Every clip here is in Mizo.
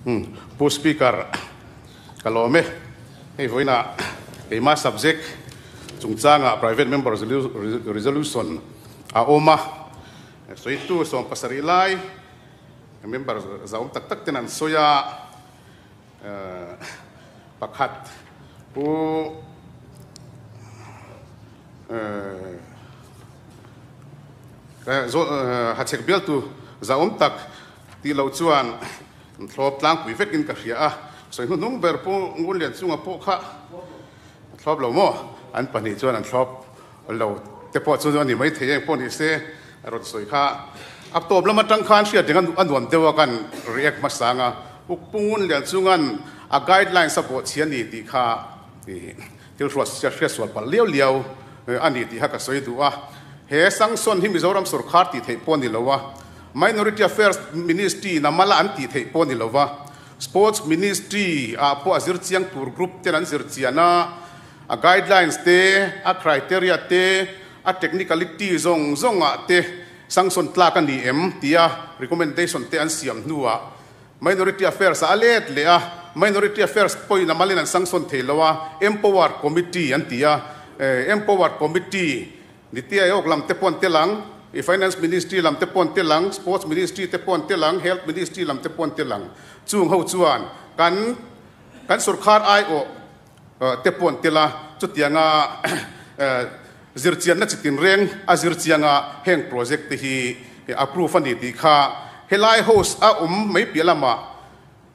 Pu Speaker, ka lawm e. Hei vawiinah keimah subject chungchangah Private Member Resolution a awm a, sawitu 70 lai member zahawm tak tak ten an sawi a, pakhat Pu Hachhek bialtu zahawm tak tih loh chuan an thlawp tlangpui vekin ka hria a, sawi hnuhnung ber Pu Ngunlian chunga pawh kha a thlawp lo maw? An pahnih chuan an thlawp lo te pawh chu a ni maithei eng pawh ni se a rawn sawi kha. A tawp lam atang khan hriat reng a nuam deuh a kan react hmasa ang a, Pu Ngunlian chungan a guidelines a bawhchhi a ni tih kha thil hriat sual palh liau liau a ni tih kha ka sawi duh a. He sanction hi Mizoram sorkar tih theih pawh a ni lo a, Minority Affairs Ministry in a mala an tih theih pawh a ni lo va, Sports Ministry ah pawh a zir chiang tur group ten an zir chian a, a guidelines te, a criteria te, a technicality zawng zawng ah te sanction tlak a ni em tia recommendation te an siam hnuah Minority Affairs ah a let leh a, Minority Affairs pawhin a malin an sanction thei lo a, Empowered Committee an ti a, Empowered Committee Niti Aayog lam te pawh an tel ang, Finance Ministry lam te pawh an tel ang, Sports Ministry te pawh an tel ang, Health Ministry lam te pawh an tel ang. Chung ho chuan kan kan sorkar aiawh te pawh an tel a, chutianga zirchianna chitin reng a zirchianga heng project te hi approve a ni tih kha helai house a awm mai piah lamah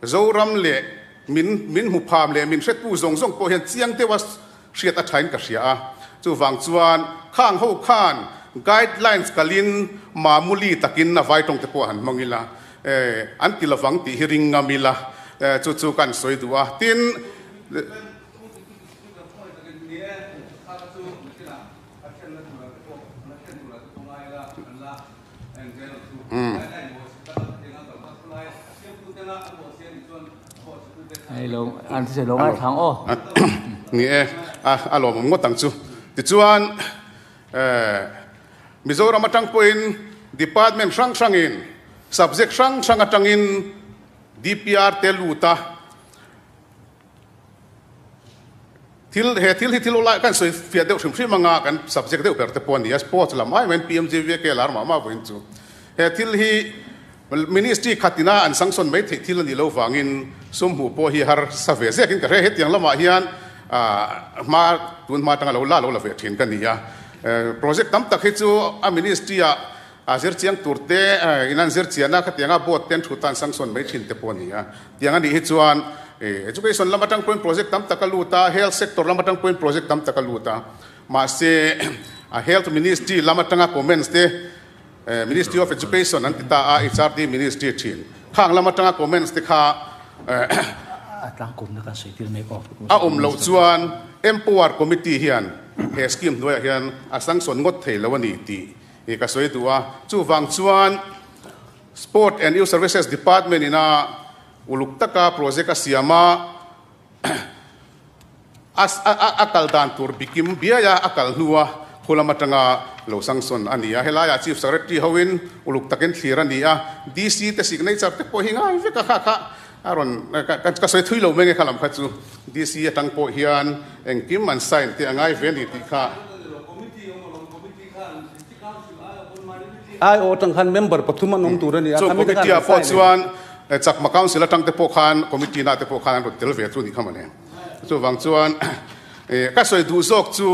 Zoram leh min min hmu pham leh min hretu zawng zawng pawh hian chiang deuha hriat a thain ka hria a. Chuvang chuan khang ho khan guidelines kalin mamuli takin a vai tawng te pawh han hmang ila, an ti lovang tih hi ring ngam ila, chu chu kan sawi duh a. Tin. Ni e, a lawmawm ngawt ang chu. Tichuan, Mizoram atang pawhin department hrang hrangin subject hrang hrang atangin DPR te lut a, Thil, he thil hi thil awlai kan sawi fiah deuh hrim hrim anga kan subject deuh ber te pawh a ni a, sports lam ai maiin PMJVK lar mah mah vawiin chu. He thil hi ministry khatina an sanction mai theih thil a nih loh vangin sum hmuh pawh hi har sa ve zekin ka hre. Hetiang lamah hian hma tun hma atanga lo la lo la ve thin ka ni a. Project tam tak hi chu a ministry ah a zir chiang tur te in an zir chian a, khatianga board te an thu tan sanction mai thin te pawh a ni a. Tiang a nih hi chuan Education lam atang pawhin project tam tak a lut a, Health sector lam atang pawhin project tam tak a lut a. Mahse a Health Ministry lam atanga comments te Ministry of Education an ti ta a, HRD Ministry thin. Khang lam atanga comments te kha a awm loh chuan Empower Committee hian he scheme hnuaiah hian a sanction ngawt thei lo a ni tih ka sawi duh a. Chuvang chuan Sport and Youth Services Department ina uluk taka project a siam a, a kal dan tur bikim biaia a kal hnua khulam atanga lo sanction a ni a. Helaiah Chief Secretary hoin uluk takin thlir a ni a, DC te signature te pawh hi ngai vek a, kha kha a rawn ka sawi thui lo mai nge kha lam kha chu DC atang pawh hian engkim an sign te a ngai ve a ni tih kha. Ai aw atang khan member pathum an awm tur a ni a, Chu committee ah pawh chuan Chakma Council atang te pawh khan committee na te pawh khan an rawn tel ve chu ni kha mawle. Chuvang chuan ka sawi duh zawk chu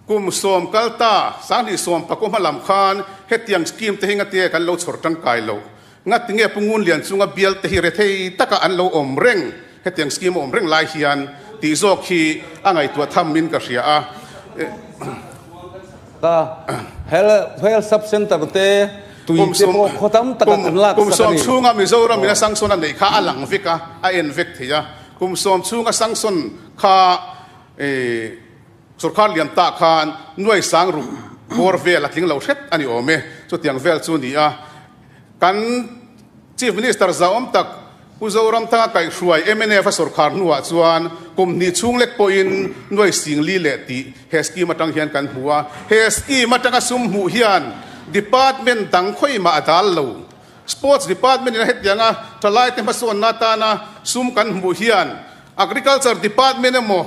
kum sawm kal ta 2010 hma lam khan hetiang scheme te hi ngatinge kan lo chhawr tangkai lo, ngatinge Pu Ngunlian chunga bial te hi rethei taka an lo awm reng, hetiang scheme a awm reng lai hian tih zawk hi a ngaihtuah tham in ka hria a. Ka Health Sub Center te tui te pawh khaw tam taka kan lak sak a ni. Kum sawm chhunga Mizoram in a sanction a neih kha a lang vek a, a en vek thei a. Kum sawm chhunga sanction kha sorkar lian tah khan nuai sang ruk bawr vel a tling lo hret a ni awm e. Chutiang vel chu ni a. Kan Chief Minister zahawm tak Pu Zoramthanga kaihhruai mnf a sorkar hnuah chuan kum hnih chhung lek pawhin nuai sing li leh tih he scheme atang hian kan hmu a. He scheme atanga sum hmuh hian department dang khawimah a dal lo. Sports Department in a hetianga thalaite hmasawnna atana sum kan hmuh hian Agriculture Department emaw,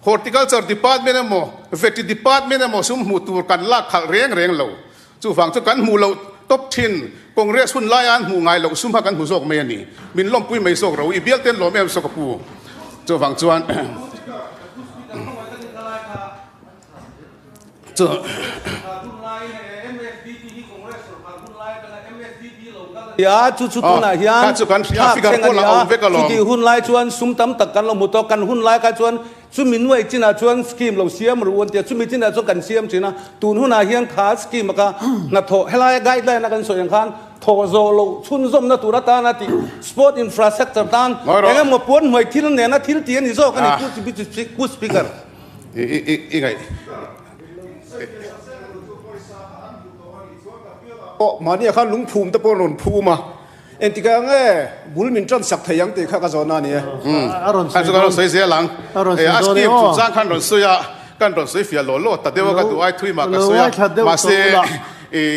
Horticulture Department emaw, Vety Department emaw sum hmuh tur kan lak khalh reng reng lo. Chuvang chu kan hmuh loh tawp thin. Congress hun laia an hmuh ngai loh sum kha kan hmu zawk mai a ni. Min lawmpui mai zawk ro. I bial ten lawm em saw ka pu. Chuvang chuan chu. Nia, chu chu tunah hian thlak thleng a ni a, chutih hun lai chuan sum tam tak kan lo hmu tawh, kan hun lai kha chuan chumi nuai chinah chuan scheme lo siam ru an ti a, chumi chinah chuan kan siam thin a, tun hunah hian kha scheme a kha hnathawh helaia guideline a kan sawi ang khan thawh zawh loh chhunzawmna tur atana tih sport infrastructure tan eng emaw puan hnuai thil nena thil tih a ni zawk a ni Pu Speaker. I ngaih. Aw, mahni ah khan lungphum te pawh an rawn phum a, engtikah nge bul min tan sak thei ang tih kha ka zawhna a ni e. A rawn sawi zel ang. A scheme chungchang khan rawn sawi a, kan rawn sawi fiah law law ta deuh a, ka duh ai thui mah ka sawi a, mahse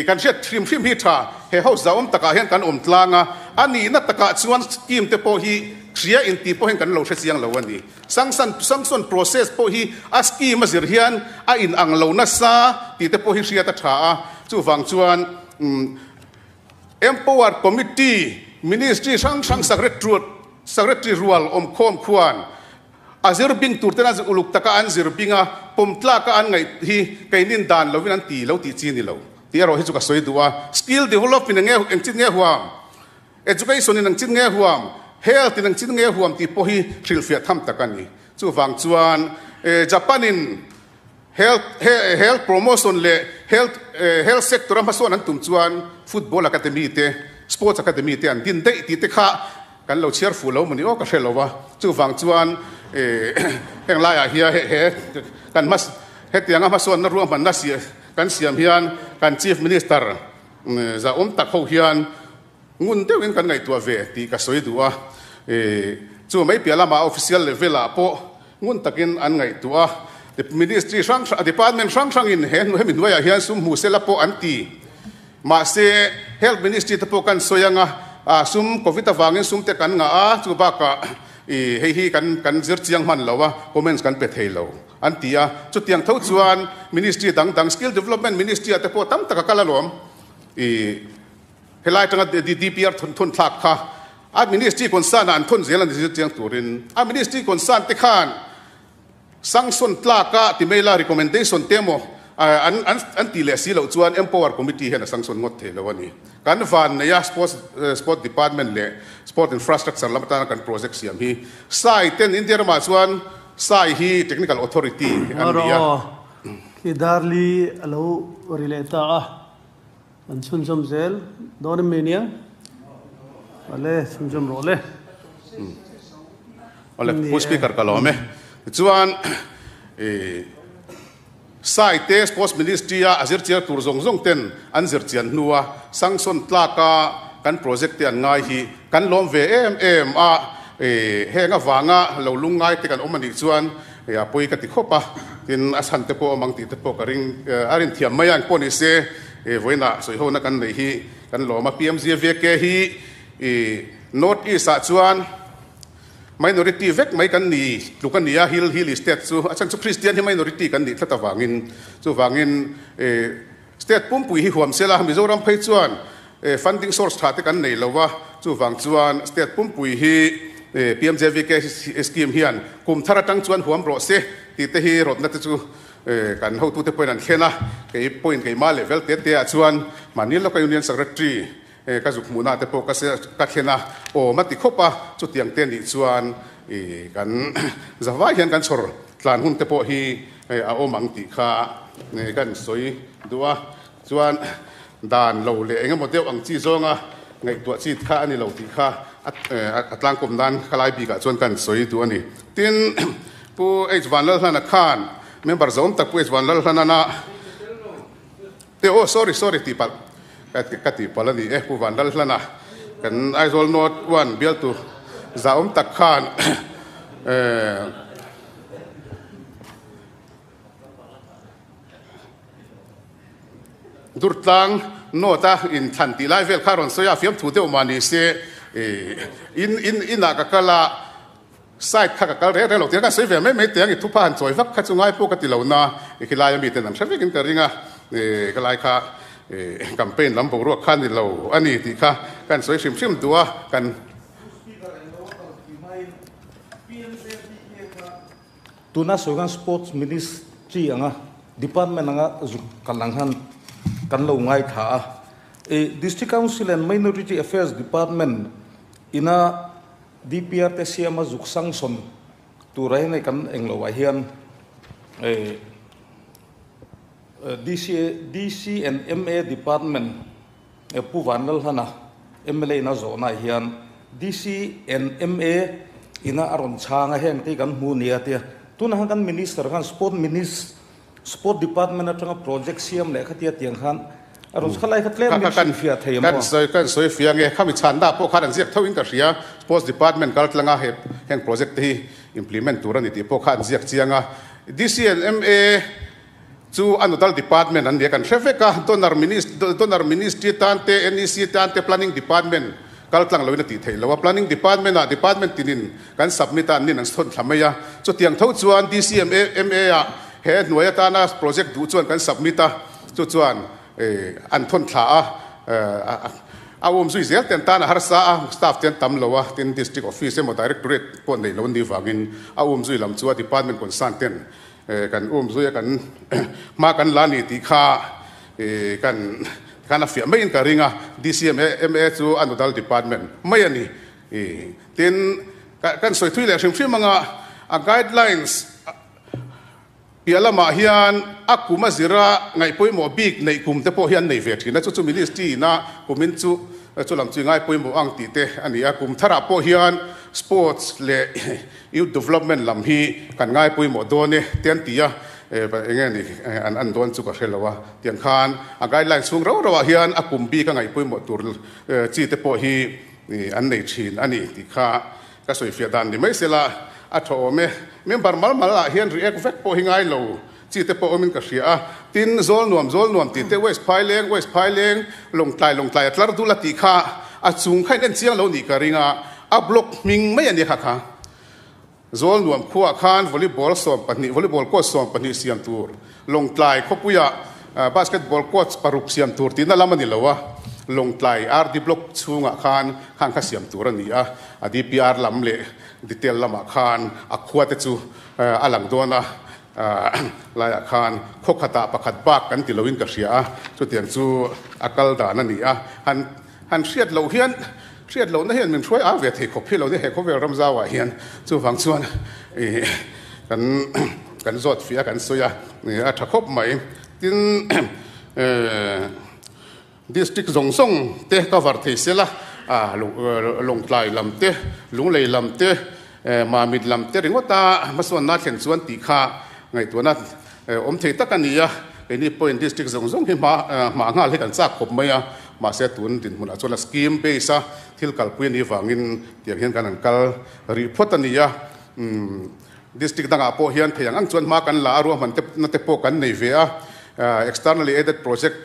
kan hriat hrim hrim hi tha, he house zauhawm takah hian kan awm tlang a, a nihna takah chuan scheme te pawh hi hria intih pawh hian kan lo hre chiang lo a ni. Sanction sanction process pawh hi a scheme a zir hian a in ang lo nasa tih te pawh hi hriat a tha a, chuvang chuan Empower Committee Ministry hrang hrang secretary rual awmkhawm khuan a zir bing tur ten a uluk taka an zir bing a, pawm tlaka an ngaih hi keinin dan lovin an ti lo tih chi ni lo tih erawh hi chu ka sawi duh a, skill development enge engchin nge huam? Education in ang chin nge huam, Health in ang chin nge huam tih pawh hi hrilhfiah tham tak a ni. Chuvang chuan Japan in Health Health Promotion leh Health Health sector a hmasawn an tum chuan Football Academy te, Sports Academy te an din daih tih te kha kan lo chhiar fuh lo maw ni aw ka hre lo a. Chuvang chuan heng laiah hian he kan hma hetianga hmasawnna ruahmanna kan siam hian kan Chief Minister zahawm tak ho hian Ngun deuhin kan ngaihtuah ve tih ka sawi duh a, chu mai piah lamah official level ah pawh ngun takin an ngaihtuah a, ministry hrang hrang, department hrang hrangin he hemi hnuaiah hian sum hmu sela pawh an ti. Mahse, health ministry te pawh kan sawi anga, sum covid avangin sum te kan ngah a, chu bakah hei hi kan kan zir chiang hman lo a, comments kan pe thei lo an ti a. Chutiang tho chuan ministry dang dang skill development ministry ah te pawh tam tak a kal alawm. Helai atanga DPR thun thun thlak kha a ministry concern ah an thawn zel a ni zir chiang turin a ministry concern te khan sanction tlak a ti mai la recommendation te emaw an an an tih leh si loh chuan empower committee hian a sanction ngawt thei lo a ni. Kan van nei a sports sport department leh sport infrastructure lam atana kan project siam hi sai ten India ramah chuan sai hi technical authority an ni a. Khi Darli a lo ri leh ta a. An chhunzawm zel dawn em mai nia? Awle, chhunzawm rawh le. Awle, Pu Speaker ka lawm e. Tichuan, i Sai te Sports Ministry a a zirchiar tur zawng zawng ten an zirchian hnua sanction tlaka kan project te an ngai hi kan lawm ve em em a, i heng avanga lo lungngai te kan awm anih chuan a pawi ka ti khawp a, tin a chhan te pawh awm ang tih te pawh ka ring a rin thiam mai a, engpawh ni se vawiinah sawihona kan nei hi kan lawm a, PMGVK hi North East ah chuan minority vek mai kan ni tluk a ni a, hill hill state chu a chhan chu Christian hi minority kan nih tlat avangin chuvangin State pumpui hi huam sela, Mizoram phei chuan funding source tha te kan nei lo a, chuvang chuan state pumpui hi PMJVK scheme hian kum thar atang chuan huam rawh se tih te hi rawtna te chu kan hotute pawhin an thlen a, kei pawhin keimah level te te ah chuan mahni lawka Union Secretary ka zuk hmuhna te pawh ka thlen a, awm a ti khawp a, chutiang te nih chuan kan zavai hian kan chhawr tlan hun te pawh hi a awm ang tih kha kan sawi duh a, chuan dan lo leh eng emaw deuh ang chi zawnga ngaihtuah chi kha a ni lo tih kha a tlangkawm nan ka lai bikah chuan kan sawi duh a ni. Tin, Pu H Vanlalhlana khan member zawm tak Pu H Vanlalhlanana te aw sorry sorry tih palh ka tih palh a ni e Pu Vanlalhlana kan Aizawl North One bialtu zahawm tak khan Durtlang. Note a inthlan tih lai vel kha rawn sawi a, fiamthu deuh mah ni se in in inah ka kal a, site kha ka kal reng reng lo tih kha kan sawi ve mai mai teh ang, i thupha han chawi vak kha chu ngai pawh ka ti lo na, i khilai a miten an hre vekin ka ring a, khalai kha campaign lam boruak kha ni lo a ni tih kha kan sawi hrim hrim duh a, kan. Tuna sawi khan Sports Ministry anga Department anga zuk kal ang khan kan lo ngaithla a. I District Council and Minority Affairs Department ina DPR te siama zuk sanction tura hian hei kan eng loah hian DC DC and MA Department Pu Vanlalhlana mla in a zawhnaah hian DC and MA ina a rawn chhang a, heng te hi kan hmu nia tia. Tunah khan kan Minister khan Sport Minis Sport Department atanga project siam leh khatia tiang khan a rawn khalai kha tlem min hrilhfiah thei a maw? Kan sawi fiah nge khami chhanna pawh khan an ziak tho in ka hria. Sports Department kal tlanga he heng project te hi implement tur a ni tih pawh kha an ziak chiang a. DC and MA Chu a nodal department an nia kan hre vek a, donor donor ministry tan te, NEC tan te, planning department kal tlang loin a tih theih lo a, planning department ah department tinin kan submit a, an nin an sawn thla mai a, chutiang tho chuan DCMA ah he hnuai atana project duh chuan kan submit a, chu chuan an thawn thla a, a awm zui zel te an tan a harsa a, staff te an tam lo a, tin district office emaw directorate pawh neih lo an nih vangin a awm zui lam chu a department concern ten Kan um zui a kan hma kan la ni tih kha kan khan a fiah maiin ka ring a, DCMA chu a nodal department mai a ni. Tin, kan sawi thui leh hrim hrim anga a guidelines piah lamah hian a kum a zira ngaih pawimawh bik neih kum te pawh hi an nei ve thin a, chu chu ministry ina kumin chu chu lam chu i ngai pawimawh ang tih te a ni a, kum tharah pawh hian sports leh Youth development lam hi kan ngai pawimawh dawn e te an ti a, eng nge ni an an dawn chu ka hre lo a, tiang khan a guideline chhung rau rauah hian a kum bik a ngaih pawimawh tur chi te pawh hi an nei thin a ni tih kha ka sawifiah dan ni mai sela a tha awm e. Member mal mal ah hian react vek pawh hi ngai lo chi te pawh awmin ka hria a, tin zawl nuam zawl nuam tih te West Phaileng West Phaileng Lawngtlai Lawngtlai a tlar dul a tih kha a chung kha in en chiang lo nih ka ring a, a block hming mai a nia kha kha. Zawl nuam khuaah khan volleyball 12 volleyball court 12 siam tur Lawngtlai khawpuiah basketball court paruk siam tur tihna lam a ni lo a, Lawngtlai RD block chhungah khan khan kha siam tur a ni a, a DPR lam leh detail lamah khan a khua te chu a lang dawn a. Laiah khan khaw khatah pakhat bak kan ti loin ka hria a, chutiang chu a kal dan a ni a. Han han hriat loh hian hriat lohna hian min hruai ang ve thei khawp hi lo nia he khawvel ram zauah hian. Chuvang chuan ih kan kan zawt fiah a kan sawi a, a tha khawp mai. Tin District zawng zawng te cover thei sela, Lawngtlai lam te, Lunglei lam te, Mamit lam te ringawta hmasawnna thlen chuan tih kha ngaihtuahna awm thei tak a ni a. Keini pawhin district zawng zawng hi hma hma nghal hi kan chak khawp mai a, mahse tun dinhmunah chuan a scheme base a thil kalpui a nih vangin tiang hian kan han kal rih phawt a ni a. District dangah pawh hian thei ang ang chuan hma kan la a, ruahman te na te pawh kan nei ve a, externally aided project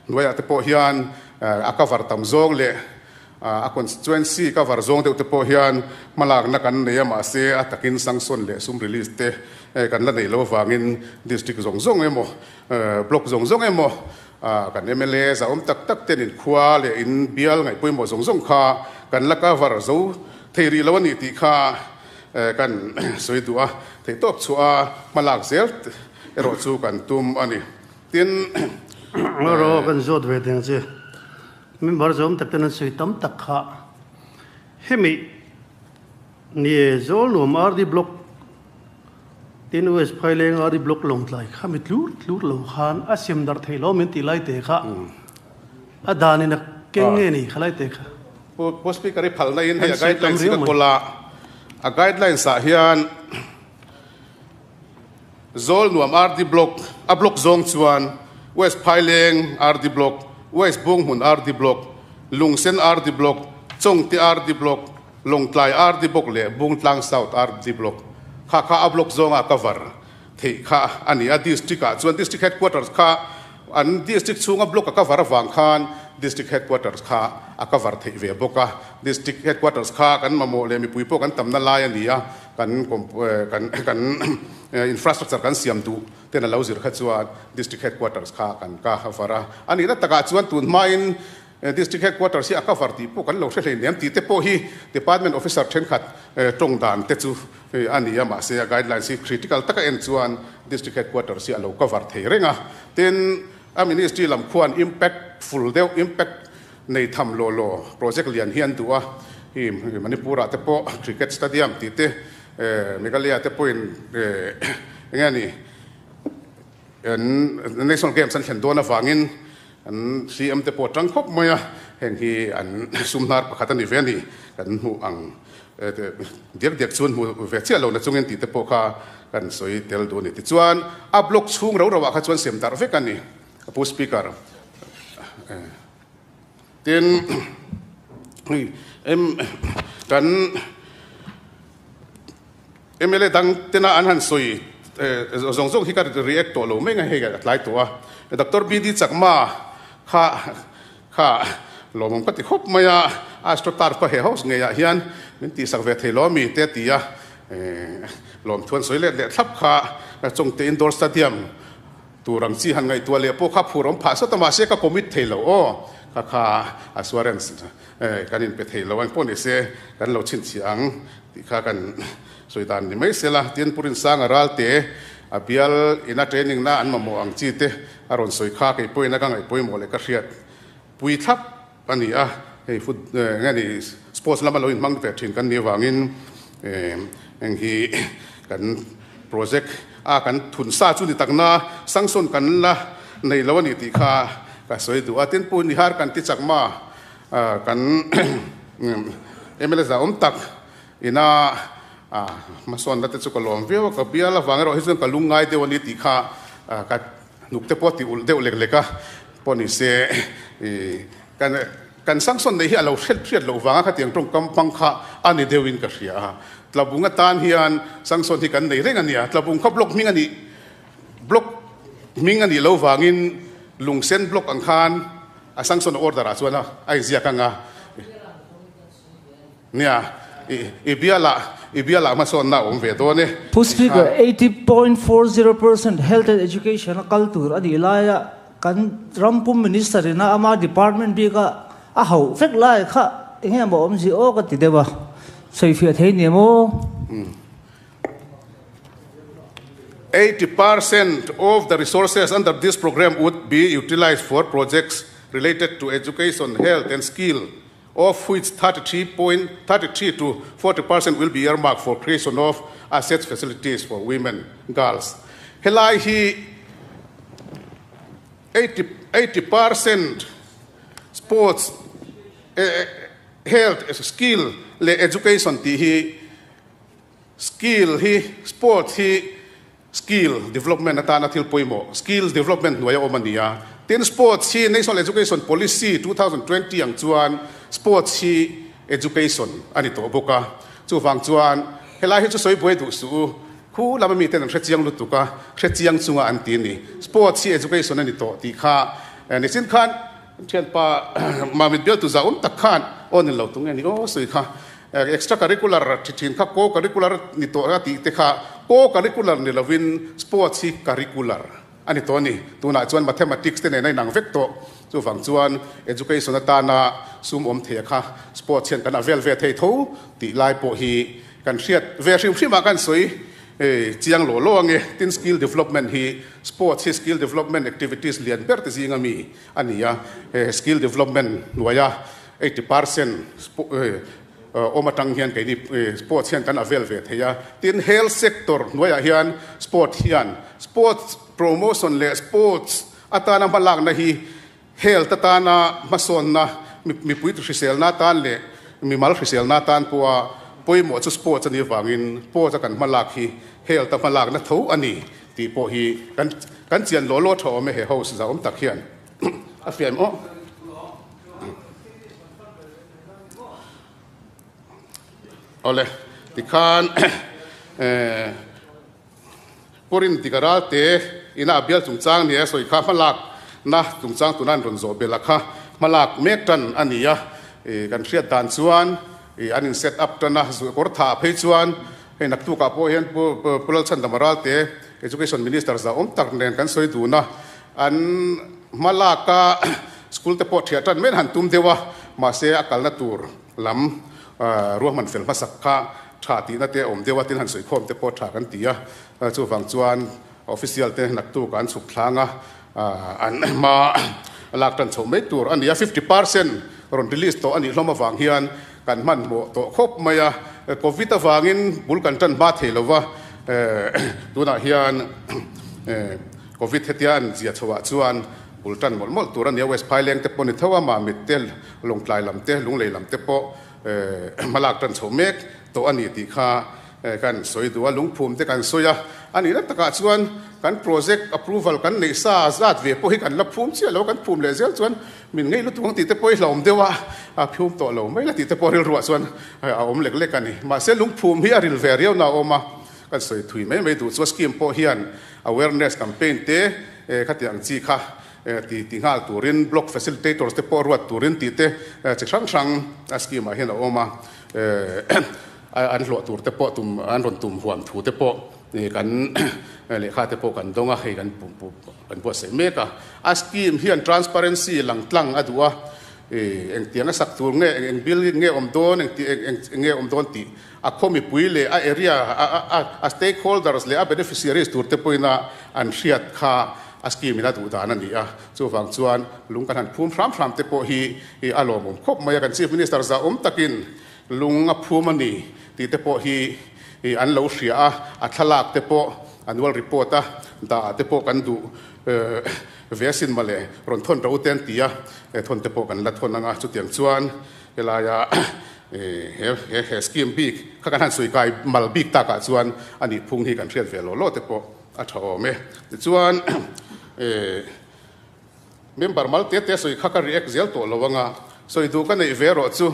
Hnuaiah te pawh hian a cover tam zawng leh a constituency cover zawng deuh te pawh hian hmalakna kan nei a, mahse a takin sanction leh sum release te kan la neih loh avangin district zawng zawng emaw block zawng zawng emaw kan mla zahawm tak tak ten inkhua leh in bial ngaih pawimawh zawng zawng kha kan la cover zo thei rih lo a nih tih kha kan sawi duh a, theihtawp chhuah a hmalak zel erawh chu kan tum a ni. Tin, Ro kan zawt ve deng che. Member zawm tak ten an sawi tam tak kha. Hemi ni zawl nuam RD block tin US Phaileng RD block Lawngtlai kha mi tlur tlur lo khan a sem darh theih lo min tih lai te kha a dan in a keng nge ni kha lai te kha. Pu Speaker i phalna in hei a guidelines hi ka kawl a, a guidelines ah hian Zawl nuam RD Block, a block zawng chuan West Phaileng RD Block, West Bunghmun RD Block, Lungsen RD Block, Chawngte RD Block, Lawngtlai RD Block leh Bungtlang South RD Block kha kha a block zawnga cover theih kha a ni a. District ah chuan District Headquarters kha. An district chhunga block a cover avang khan district headquarters kha a cover theih ve bawk a. District headquarters kha kan mamawh leh mipui pawh kan tamna lai a ni a, kan kan kan infrastructure kan siam duh ten a lo zir kha chuan district headquarters kha kan cover a. A nihna takah chuan tun hmain District Headquarters hi a cover tih pawh kan lo hre hleinem tih te pawh hi Department Officer thenkhat tawng dan te chu a ni a, mahse a guidelines hi critical taka en chuan District Headquarters hi a lo cover thei reng a. Tin, a Ministry lam khuan impactful deuh, impact nei tham law law project lian hi an duh a, hei Manipur ah te pawh Cricket Stadium tih te, Meghalaya te pawhin eng nge ni an National Games an thlen dawn avangin An CM te pawh tang khawp mai a, heng hi an sum hnar pakhat a ni ve a ni, kan hmuh ang diak diak chuan hmu ve chiah lo na chungin tih te pawh kha kan sawi tel duh a ni. Tichuan a block chhung ro ro ah kha chuan sem darh vek a ni, Pu Speaker. Tin, kan Mla dang tena an han sawi zawng zawng hi ka react tawh lo mai nge hei a tlai tawh a. Doctor BD Chakma kha kha lawmawm ka ti khawp mai a, Astro Turf kha he house ngeiah hian min tihsak ve thei lo ami te a ti a, lawmthu an sawi let leh thlap kha Chawngte Indoor Stadium Tur ang chi han ngaihtuah leh pawh kha phur awm phah sawt a, mahse ka commit thei lo aw, kha kha assurance kan inpe thei lo ang pawh ni se kan lo chhinchhiah ang tih kha kan sawi dan ni mai sela, tin Pu Rinsanga Ralte a bial ina training na an mamawh ang chi te a rawn sawi kha kei pawhin a ka ngaihpawimawh leh ka hriat pui thlap a ni a, hei foot nge ni sports lama lo inhmang ve thin kan nih avangin heng hi kan project a kan thun sa chu ni takna sanction kan la nei lo a ni tih kha ka sawi duh a, tin Pu Nihar kan ti chakma kan mla za awm tak ina hmasawnna te chu ka lawm viau a, ka bial avang erawh hi chuan ka lungngai deuh a ni tih kha ka Hnuk te pawh ti ulh deuh lek lek a, pawh ni se i kan kan sanction neih hi a lo hriat hriat loh vanga khatiang tawngkam hmang kha a ni deuhin ka hria a. Tlabung atan hian sanction hi kan nei reng a nia, Tlabung kha block hming a nih block hming a nih loh vangin lungsen block ang khan a sanction order ah chuan a inziak ang a. Nia, i bialah, i bialah hmasawnna a awm ve dawn e. Pu Speaker, 80.40% Health and Education a kal tur a nih laia kan ram pum Minister ina ama department bika a hauh vek lai kha eng emaw awmzia aw ka ti deuh a, sawifiah thei ni em aw? 80% of the resources under this program would be utilized for projects related to education, health and skill of which 33.33 to 40% will be earmarked for creation of assets facilities for women, girls. Helai hi 80% sports, health, skill leh education tih hi skill hi sports hi Skill development atana thil pawimawh, skills development hnuaia awm a ni a. Tin, sports hi National Education Policy 2020 ang chuan sports hi education a ni tawh bawk a. Chuvang chuan helai hi chu sawi buai duh suh u, khu lama miten an hrechiang lutuk a, hrechiang chunga an ti a ni. Sports hi education a ni tawh tih kha nichin khan thianpa Mamit Bialtu zah awm tak khan aw ni lo tunge ni aw sawi kha. Extra curricular thi thin kha co-curricular ni tawh a tih te kha co-curricular ni lovin sports hi curricular a ni tawh a ni. Tunah chuan mathematics te nen a inang vek tawh. Chuvang chuan education atana sum awm thei a kha sports hian kan a vel ve thei tho tih lai pawh hi kan hriat ve hrim hrim ah kan sawi chiang law law ange. Tin skill development hi sports hi skill development activities lian ber te zinga mi a ni a. Skill development hnuaia 80% awm atang hian keini sports hian kan avail ve thei a, tin health sector hnuaiah hian sport hian sports promotion leh sports atana hmalakna hi health atana hmasawnna mipui hriselna atan leh mimal hriselna atan pawha pawimawh chu sports a nih avangin sports a kan hmalak hi health a hmalakna tho a ni tih pawh hi kan chian law law tha awm e he house zahawm tak hian a fiam aw. Awle, tikhan Purin Dikaral te ina a bial chungchang nia sawi kha hmalak na chungchang tuna an rawn zawh belh a kha hmalak mek tan a ni a, kan hriat dan chuan an in set up tan a, kawr tha ah phei chuan hei naktuk ah pawh hian Pu Lalchhandama Ralte Education Minister zahawm tak nen kan sawi dun a, an hmalak a school te pawh thiah tan mai an han tum deuh a, mahse a kalna tur lam ruahman fel hmasak kha tha tihna te a awm deuh a, tin han sawikhawm te pawh tha kan ti a, chuvang chuan Official te naktuk an chhuk thlang a, an hma lak tan chhoh mai tur a ni a, 50% rawn release tawh a nih hlawm avang hian kan hmanhmawh tawh khawp mai a, Covid avangin bul kan tan hma thei lo va, tunah hian Covid hetia an zia chhoh ah chuan bul tan mawlh mawlh tur a ni a, West Phaileng te pawh ni tho a, Mamit te, Lawngtlai lam te, Lunglei lam te pawh hma lak tan chhoh mek tawh a ni tih kha Kan sawi duh a, lungphum te kan sawi a, a nihna takah chuan kan project approval kan neih sa zat ve pawh hi kan la phum chiah lo, kan phum leh zel chuan min ngei lutuk ang tih te pawh hi hlauhawm deuh a, a phum tawh lo mai la tih te pawh rilruah chuan a awm lek lek a ni. Mahse lungphum hi a ril ve riau na a awm a, kan sawi thui mai mai duh chu a scheme pawh hian awareness campaign te khatiang ang chi kha ti ti nghal turin block facilitators te pawh ruat turin tih te chi hrang hrang a scheme ah hian a awm a. An hlawh tur te pawh tum an rawn tum huam thu te pawh kan lehkha te pawh kan dawng a, hei kan kan buatsaih mek a. A scheme hian transparency lang tlang a duh a, engtiang a sak tur nge, eng eng building nge awm dawn, engti eng eng nge awm dawn tih a khaw mipui leh a area a stakeholders leh a beneficiaries tur te pawhin a an hriat kha a scheme in a duh dan a ni a. Chuvang chuan lung kan han phum hram hram te pawh hi a lawmawm khawp mai a, kan Chief Minister zahawm takin Lung a phum a ni tih te pawh hi an lo hria a, a thlalak te pawh annual report a dah ah te pawh kan duh ve asin mawle, rawn thawn ro te an ti a, thawn te pawh kan la thawn ang a, chutiang chuan helaia he he scheme bik kha kan han sawi kai mal bik takah chuan a nih phung hi kan hriat ve law law te pawh a tha awm e. Tichuan Member mal te te sawi kha ka react zel tawh lo anga, sawi duh ka neih ve erawh chu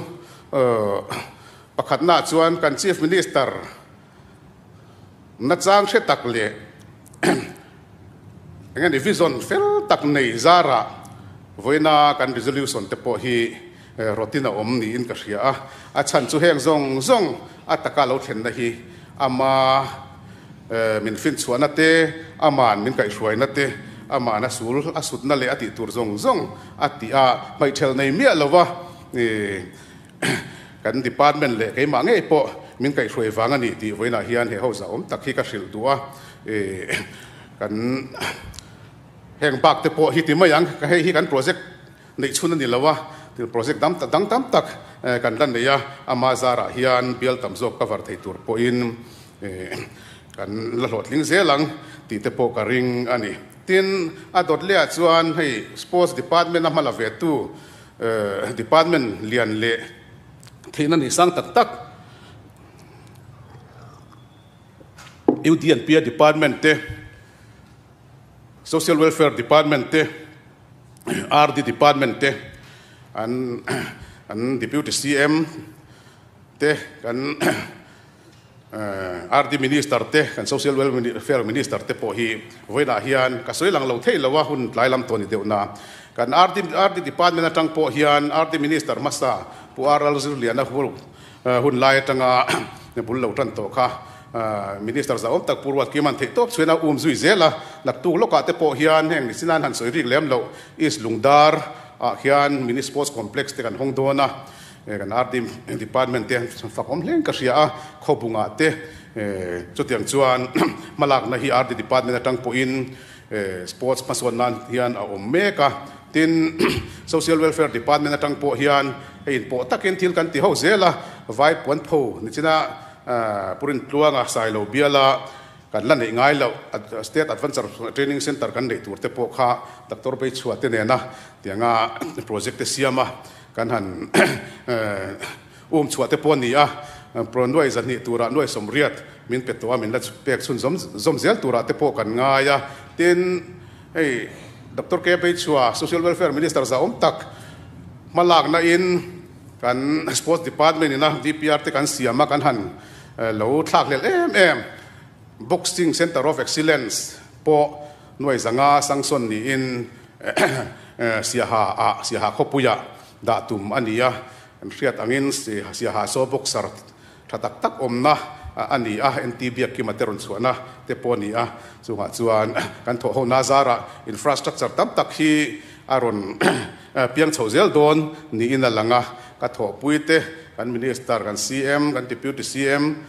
pakhatnaah chuan kan Chief Minister nachang hre tak leh eng nge vision fel tak nei zarah vawiina kan resolution te pawh hi rawtin a awm niin ka hria a, a chhan chu heng zawng zawng a taka lo thlenna hi ama Min finchhuahna te, ama'n min kaihhruaina te, ama'n a sul a sutna leh a tih tur zawng zawng a tih a, hmaihthelh nei miah lova kan department leh keimah ngei pawh min kaihhruai vang a ni tih vawiinah hian he house awm tak hi ka hrilh duh a, kan heng bak te pawh hi ti mai ang, hei hi kan project neih chhun a ni lo a, thil project dang dang tam tak kan la nei a, ama zarah hian bial tam zawk cover thei tur pawhin Kan la hlawhtling zel ang tih te pawh ka ring a ni. Tin, a dawt lehah chuan hei Sports Department a hma la ve tu Department lian leh theihna ni sang tak tak UDNP a Department te, Social Welfare Department te, RD Department te an an Deputy CM te kan RD Minister te, kan Social Welfare Minister te pawh hi vawiinah hian ka sawi lang lo thei lo a, hun tlai lam tawh a ni deuh na. Kan RD RD Department atang pawh hian RD Minister hmasa Pu R Lalzirliana hun lai atanga bul lo tan tawh kha Minister zahawm tak Pu Ruatkima'n theih tawp chhuin a um zui zel a. Naktuk lawkah te pawh hian heng ni chinan han sawi rik lem loh East Lungdar ah hian Mini Sports Complex te kan hawng dawn a. Kan RD department te fak awm hlein ka hria a, khawbungah te chutiang chuan hmalakna hi RD department atang pawhin sports hmasawn nan hian a awm mek a. Tin, social welfare department atang pawh hian hei inpawh takin thil kan ti ho zel a, vai puanpho nichina Purintluanga Sailo biala Kan la neih ngai loh State Adventure Training Centre kan neih tur te pawh kha Doctor Beichhua te nena tianga project te siam a kan han um chhuah te pawh a ni a, nuai zahnih turah nuai sawmriat min pe tawh a, min la pek chhun zawm zawm zel turah te pawh kan ngai a. Tin, hei Doctor K Beichhua Social Welfare Minister zahawm tak hmalakna in kan Sports Department ina DPR te kan siam a kan han lo thlakhlelh em em. Boxing Centre of Excellence pawh nuai zanga sanction niin Siaha ah Siaha khawpuiah dah tum a ni a, kan hriat angin Siaha saw boxer tha tak tak awmna a ni a, NT Biakkima te rawn chhuahna te pawh a ni a, chungah chuan kan thawhhona zarah infrastructure tam tak hi a rawn piang chho zel dawn niin a lang a, ka thawhpui te, kan Minister, kan CM, kan Deputy CM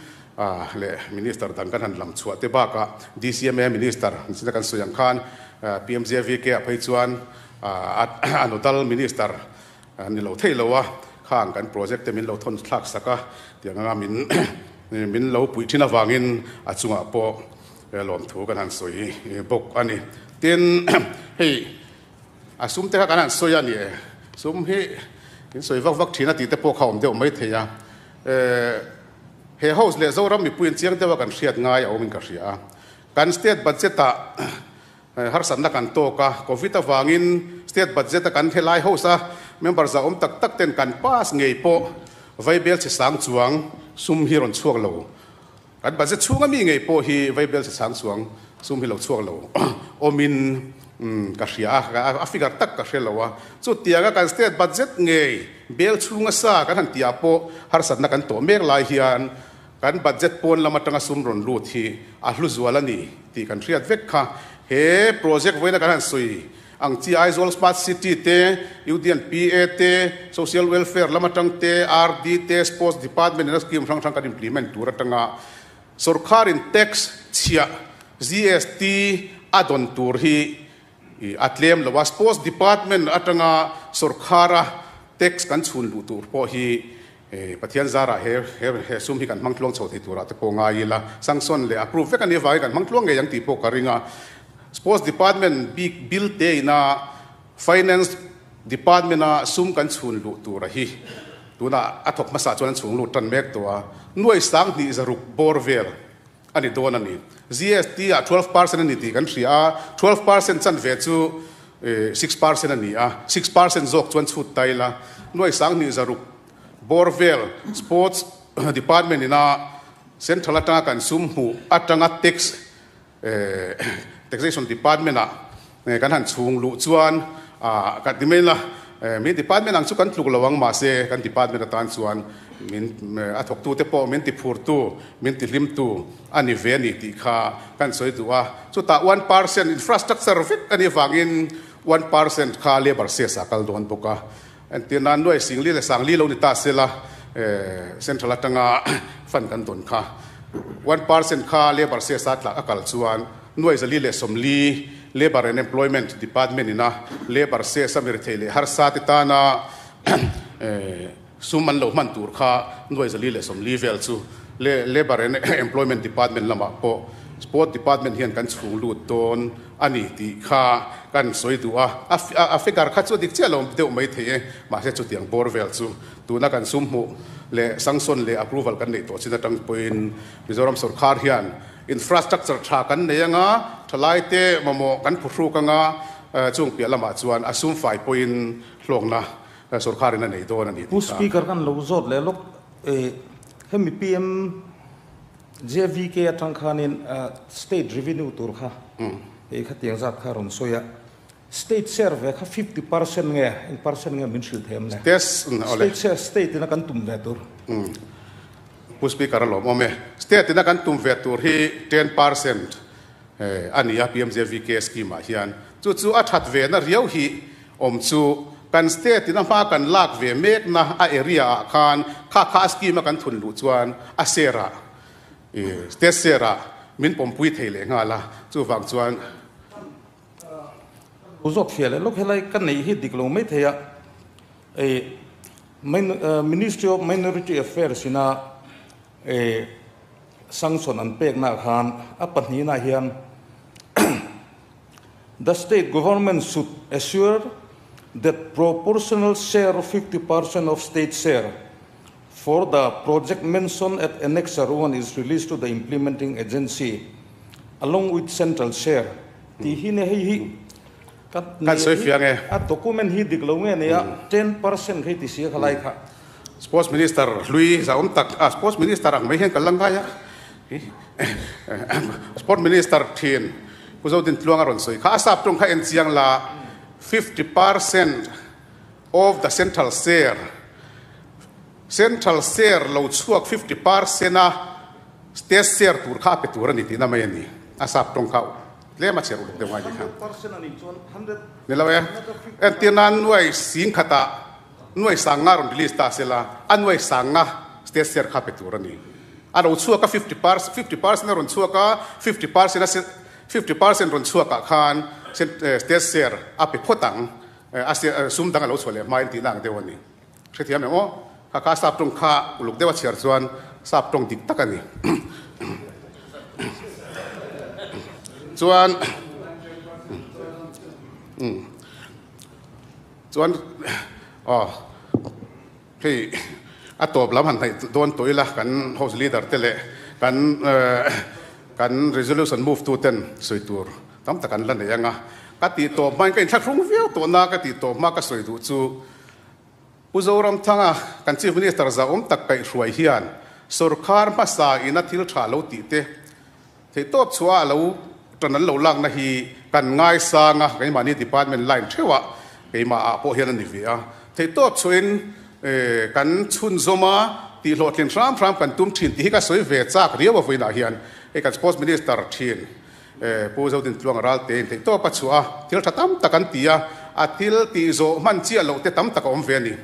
leh Minister dang kan han lam chhuah te bakah DCMA Minister nichina kan sawi ang khan PMJVK ah phei chuan a nodal Minister Ni lo thei lo a, khang kan project te min lo thawn thlak sak a, tiang anga min min lo puih thin avangin a chungah pawh lawmthu kan han sawi bawk a ni. Tin, hei a sum te kha kan han sawi a ni e, sum hi in sawi vak vak thin a tih te pawh kha a awm deuh mai thei a, he house leh Zoram mipuiin chiang deuha kan hriat ngai a awmin ka hria a, kan state budget ah Harsatna kan tawk a, Covid avangin state budget a kan helai house a member za awm tak tak ten kan pass ngei pawh vaibel chhe sang chuang sum hi rawn chhuak lo. Kan budget chhunga mi ngei pawh hi vaibel chhe sang chuang sum hi lo chhuak lo awmin ka hria a, a figure tak ka hre lo a. Chutianga kan state budget ngei bel chhunga sa kan han tihah pawh harsatna kan tawh mek lai hian Kan budget pawn lam atanga sum rawn lut hi a hlu zual a ni tih kan hriat vek kha. He project vawiina kan han sawi ang chi Aizawl Smart City te, UDNPA te, Social Welfare lam atang te, RD te, Sports Department ina scheme hrang hrang kan implement tur atanga sorkarin tax chhiah GST a dawn tur hi a tlem lo a. Sports Department atanga sorkara tax kan chhun luh tur pawh hi Pathian zarah he he sum hi kan hmang tluang chho thei turah te pawh ngai ila, sanction leh approve vek a nih avangin kan hmang tluang ngei ang tih pawh ka ring a. Sports Department bik bill te ina Finance Department a sum kan chhun luh tura hi tunah a thawk hmasa chuan an chhung lut tan mek tawh a, nuai 2000 bawr vel a ni dawn a ni. GST ah 12% a ni tih kan hria a, 12% chanve chu 6% a ni a, 6% zawk chuan chhut ta ila, nuai 2600 bawr vel Sports Department ina Central atanga kan sum hmuh atanga tax Taxation Department ah kan han chhung luh chuan kan ti mai la, mi department ang chu kan tluk lo ang mahse kan department atan chuan min a thawktu te pawh min ti phurtu, min ti hlimtu a ni ve a ni tih kha kan sawi duh a. Chutah 1% infrastructure vek a nih avangin 1% kha labour cess ah kal dawn bawk a. Entir nan nuai singli leh sangli lo ni ta sela central atanga fund kan dawn kha 1% kha labour cess a tlak a kal chuan nuai 440 Labour and Employment Department ina labour cess a mirthei leh harsa te tana sum an lo hman tur kha nuai 440 vel chu Labour and Employment Department lamah pawh Sport Department hian kan chhung lut dawn a ni tih kha kan sawi duh a. A figure kha chu a dik chiah lo deuh mai thei e, mahse chutiang bawr vel chu tuna kan sum hmuh leh sanction leh approval kan neih tawh chin atang pawhin Mizoram sorkar hian infrastructure tha kan nei anga, thalaite mamawh kan phuhruk anga, chung piah lamah chuan a sum fai pawhin hlawkna sorkarin a nei dawn a ni tih Pu kha. Speaker kan lo zawt leh lawk e, hemi PM JVK atang khanin state revenue tur kha hei khatiang zat kha rawn sawi a, state share ve kha 50% nge eng percent nge min hrilh thei em le? State share state ina kan tum ve tur. Pu Speaker a lawmawm e. State ina kan tum ve tur hi 10% a ni a PMJVK scheme ah hian. Chu chu a that ve na riau hi awm chu kan state ina hma kan lak ve mek na a area ah khan kha kha a scheme a kan thun luh chuan a share ah state share ah min pawmpui thei leh nghal a, chuvang chuan. Lo zawt fiah leh lawk helai ka neih hi dik lo mai thei a, Ministry of Minority Affairs ina sanction an pekna ah khan a pahnihna hian The state government should assure that proportional share of 50% of state share for the project mentioned at Annexure 1 is released to the implementing agency along with central share tih hi nia hei hi ka Kan sawi fiang e. A document hi dik lo nge nia 10% kha i ti sia kha lai kha. Sports Minister hlui zahawm tak a Sports Minister ang mai hian ka la ngai a. Sport Minister thin Pu Zodin Tluang a rawn sawi kha a sap tawng kha en chiang la. 50% of the central share, central share lo chhuak 50% a state share tur kha a pe tur a ni tihna mai a ni. A sap tawng kha tlem a chher uluk deuh ngai ni kha. Ni lo e. Entir nan nuai sing khatah nuai sanga rawn release ta sela, a nuai sanga state share kha pe tur a ni. A lo chhuak a 50 50% a rawn chhuak a, 50% a 50% rawn chhuakah khan state share a pe phawt ang, a sum dang a lo chhuah leh hmain tihna ang deuh a ni. Hrethiam em aw? Kha kha sap tawng kha uluk deuh a chhiar chuan sap tawng dik tak a ni. Chuan chuan aw hei a tawp lam han hnaih dawn tawh ila kan house leader te leh kan kan resolution move tu ten sawi tur tam tak an la nei ang a. Ka tih tawp hmain ka inthlahrung viau tawh na ka tih tawp hma ka sawi duh chu Pu Zoramthanga kan Chief Minister zahawm tak kaihhruai hian sorkar hmasa ina thil tha lo tih te theihtawp chhuah a lo tan an lo lakna hi kan ngaisang a, keimahni department line theuhah keimah ah pawh hian a ni ve a, theihtawp chhuahin kan chhunzawm a tih hlawhtlin hram hram kan tum thin tih hi ka sawi ve chak riau a vawiinah hian hei kan Sports Minister thin Pu Zodintluanga Ralte in theihtawp a chhuah a, thil tha tam tak an ti a, a thil tih zawh hman chiah loh te tam tak a awm ve a ni.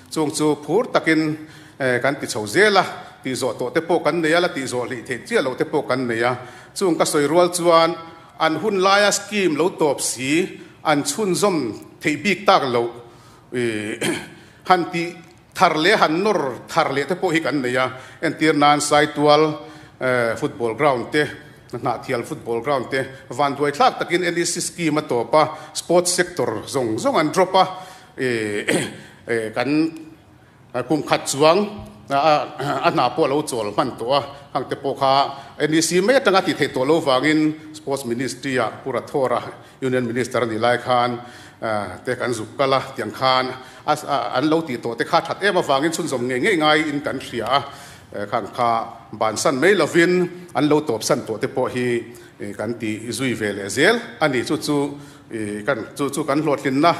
Chung chu phur takin kan ti chho zel a, tih zawh tawh te pawh kan nei a, la tih zawh hlih theih chiah loh te pawh kan nei a. Chung ka sawi rual chuan an hun laia scheme lo tawp si an chhunzawm theih bik tak loh han tih thar leh han nawr thar leh te pawh hi kan nei a, entir nan Saitual football ground te, Hnahthial football ground te vanduai thlak takin NEC scheme a tawp a, sports sector zawng zawng an drop a, kan kum khat chuang a hna pawh a lo chawl hman tawh a, hang te pawh kha NEC mai atanga tih theih tawh lo vangin sports ministry ah Pu Rathora Union Minister a nih lai khan te kan zuk kal a, tiang khan an lo tih tawh te kha that em avangin chhunzawm ngei ngei ngaiin kan hria a, khang kha bansan mai lovin an lo tawpsan tawh te pawh hi kan ti zui ve leh zel a ni. Chu chu kan chu chu kan hlawhtlinna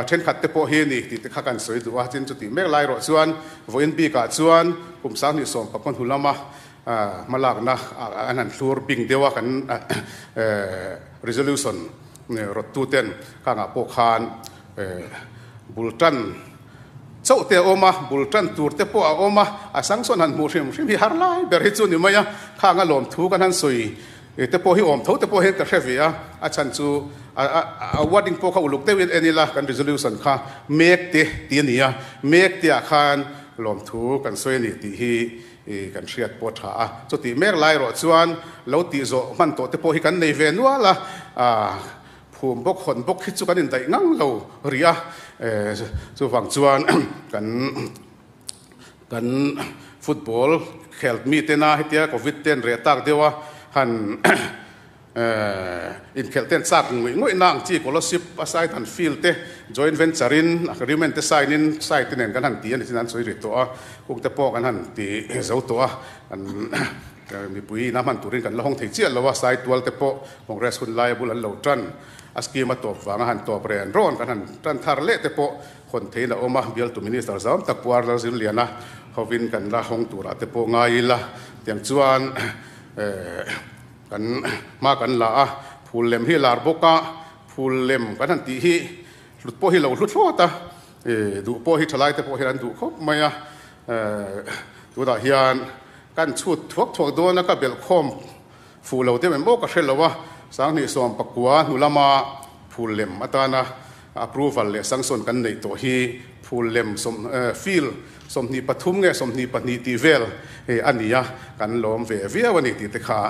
thenkhat te pawh hi a ni tih te kha kan sawi duh a, tin chutih mek lai erawh chuan vawiin bikah chuan kum 2019 hnu lama Hmalakna an han thlur bing deuh a, kan resolution rawttuten khangah pawh khan bul tan chauh te a awm a, bul tan tur te pawh a awm a, a sanction han hmuh hrim hrim hi har lai ber hi chu ni mai a, khang a lawmthu kan han sawi te pawh hi awm tho te pawh hian ka hre ve a, a chhan chu a wording pawh kha uluk deuhin en ila kan resolution kha mek te tih a ni a, mek te ah khan lawmthu kan sawi a ni tih hi I kan hriat pawh a tha a, chutih mek lai erawh chuan lo tih zawh hman tawh te pawh hi kan nei ve nual a, phum bawk hawn bawk hi chu kan indaih ngang lo rih a, chuvang chuan kan kan football khel mitena hetia covid ten reh tak deuh a han Inkhelh ten chak ngawih ngawih na ang chi Kolasib a site han field te joint venture in agreement te sign in site te nen kan han ti a ni chin an sawi ri tawh a, kung te pawh kan han ti zo tawh a, kan mipui ina hman turin kan la hawng thei chiah lo a, site tual te pawh Congress hun laia bul an lo tan a scheme a tawp vanga han tawp ren rawn kan han tan thar leh te pawh hawn theiin a awm a, bialtu minister zam tak Pu Arlal Zirliana hovin kan la hawng turah te pawh ngai ila tiang chuan Kan hma kan la a, phul lem hi lar bawk a, phul lem kan han tih hi hlut pawh hi lo hlu thlawt a, duh pawh hi thalai te pawh hian an duh khawp mai a, tunah hian kan chhut thuak thuak dawn a, ka belh khawm fuh lo deuh em aw ka hre lo a, 2019 hnu lama phul lem atana approval leh sanction kan neih tawh hi phul lem sawm field 23 nge 22 tih vel a ni a, kan lawm ve viau a ni tih te kha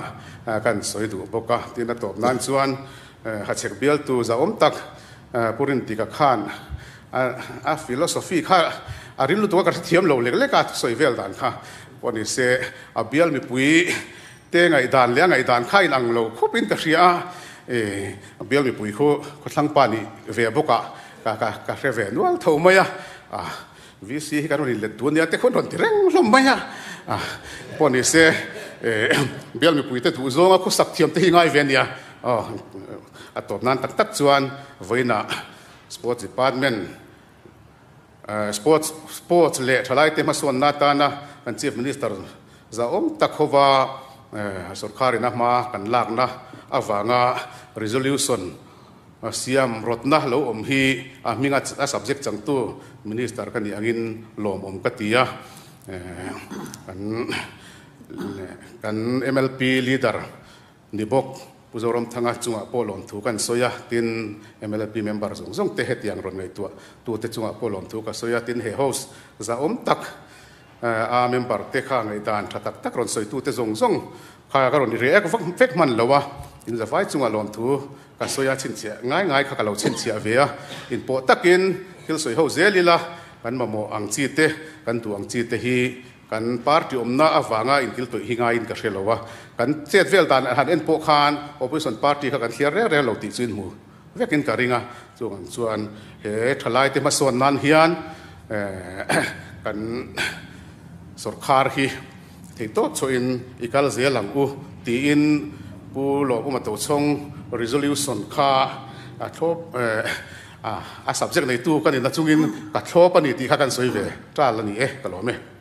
kan sawi duh bawk a. Tin a tawp nan chuan Hachhek bialtu zahawm tak Pu Rintika khan a philosophy kha a ril lutuk a, ka hrethiam lo lek lek a sawi vel dan kha pawh ni se a bial mipui te ngaihdan leh a ngaihdan kha inang lo khawpin ka hria a, a bial mipui khu khawthlang pa nih ve bawkah ka hre ve nual tho mai a. VC hi kan rawn inlet duh ania te khawn rawn ti reng hlawm mai a, pawh ni se bial mipuite duh zawnga khawsak thiam te hi ngai ve ania, a tawp nan tak tak chuan vawiinah Sports Department Sports Sports leh thalaite hmasawnna atana kan Chief Minister zahawm tak hova sorkarin a hma kan lakna avanga resolution siam rawtna lo awm hi a hminga a subject changtu Minister ka nih angin lawmawm ka ti a. Kan kan MLP leader Ni bawk, Pu Zoramthanga chungah pawh lawmthu kan sawi a, tin MLP member zawng zawng te hetiang rawn ngaihtuah tute chungah pawh lawmthu ka sawi a, tin he house zahawm tak a member te kha ngaihdan tha tak tak rawn sawi tute zawng zawng kha ka rawn react vak vek hman lo a, in zavai chungah lawmthu ka sawi a, chhinchhiah ngai ngai kha ka lo chhinchhiah ve a, inpawh takin thil sawi ho zel ila kan mamawh ang chi te, kan duh ang chi te hi Kan party awmna avanga inkiltawih hi ngaiin ka hre lo a, kan chet vel dan han en pawh khan opposition party kha kan thliar reng reng lo tih chu inhmu vekin ka ring a, chuvang chuan he thalaite hmasawn nan hian kan sawrkhar hi thei tawp chhuahin i kal zel ang u tiin Pu Lawmawma Tochhawng resolution kha a thlawp A subject neitu ka nihna chungin ka thlawp a ni tih kha kan sawi ve ṭal a ni e, ka lawm e.